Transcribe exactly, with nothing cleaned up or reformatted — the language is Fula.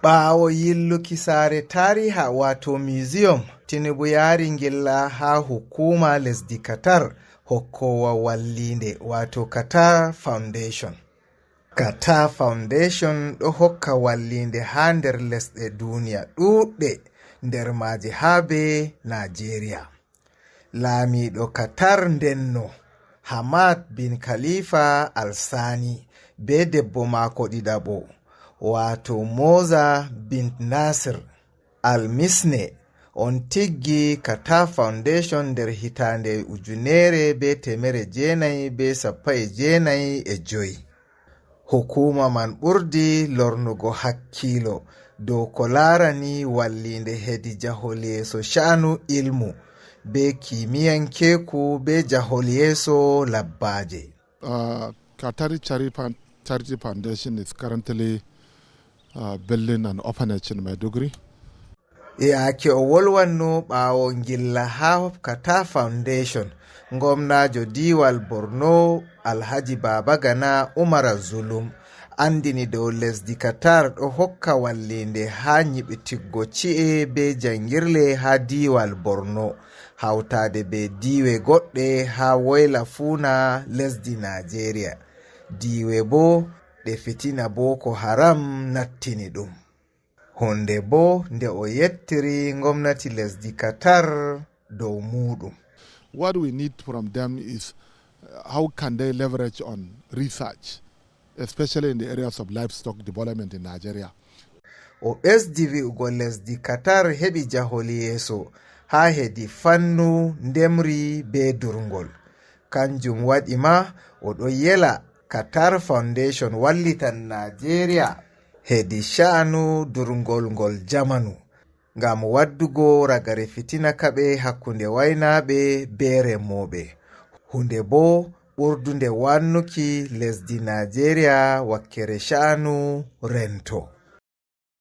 Ɓaawo yilluki saare taariha, wato museum, Tinubu yaari ngilla haa hukuma lesdi Qatar hokkoowa walliinde, wato Qatar Foundation. Qatar Foundation ɗo hokka walliinde haa nder lesɗe duniya ɗuuɗɗe, nder maaje haa be Najeriya. Laamiiɗo Qatar ndenno, Hamad bin Khalifa Al Sani, be debbo maako ɗiɗaɓo, wato Moza bin Nasir Al Misne, on tiggi Qatar Foundation nder hitaande ujunere be teemere jeenayi be sappo e jeenayi e joy. Hukuma man ɓurdi lornugo hakkiilo dow ko laarani walliinde hedi jahol yeeso sha'anu ilmu be kimiyankeeku be jahol yeeso labbaaje. Uh, Qatari Chari-, Fan-, Charity Foundation is currently uh, building an orphanage in Maiduguri. E yaake o wolwanno ɓaawo ngilla haa Qatar Foundation, ngomnaajo diiwal Borno Alhaji Babagana Umara Zulum andini dow lesdi Qatar ɗo hokka walliinde haa nyiɓitiggo ci'e be jangirle haa diiwal Borno, hawtaade be diiwe goɗɗe haa woyla fuuna lesdi Najeriya. Diiwe bo ɗe fitina Boko Haram nattini ɗum. Hunde bo nde o yettiri ngomnati lesdi Qatar dow muuɗum. What we need from them is uh, how can they leverage on research, especially in the areas of livestock development in Nigeria. O ɓesdi wi'ugo lesdi Qatar heɓi jahol yeeso haa hedi fannu ndemri be durngol. Kanjum waɗi ma o ɗo yela Qatar Foundation wallitan Najeriya hedi sha'anu durngol ngol jamanu, ngam waddugo ragare fitina kaɓe hakkunde waynaaɓe be remooɓe. Hunde bo ɓurdunde wannuki lesdi Najeriya wakkere sha'anu rento.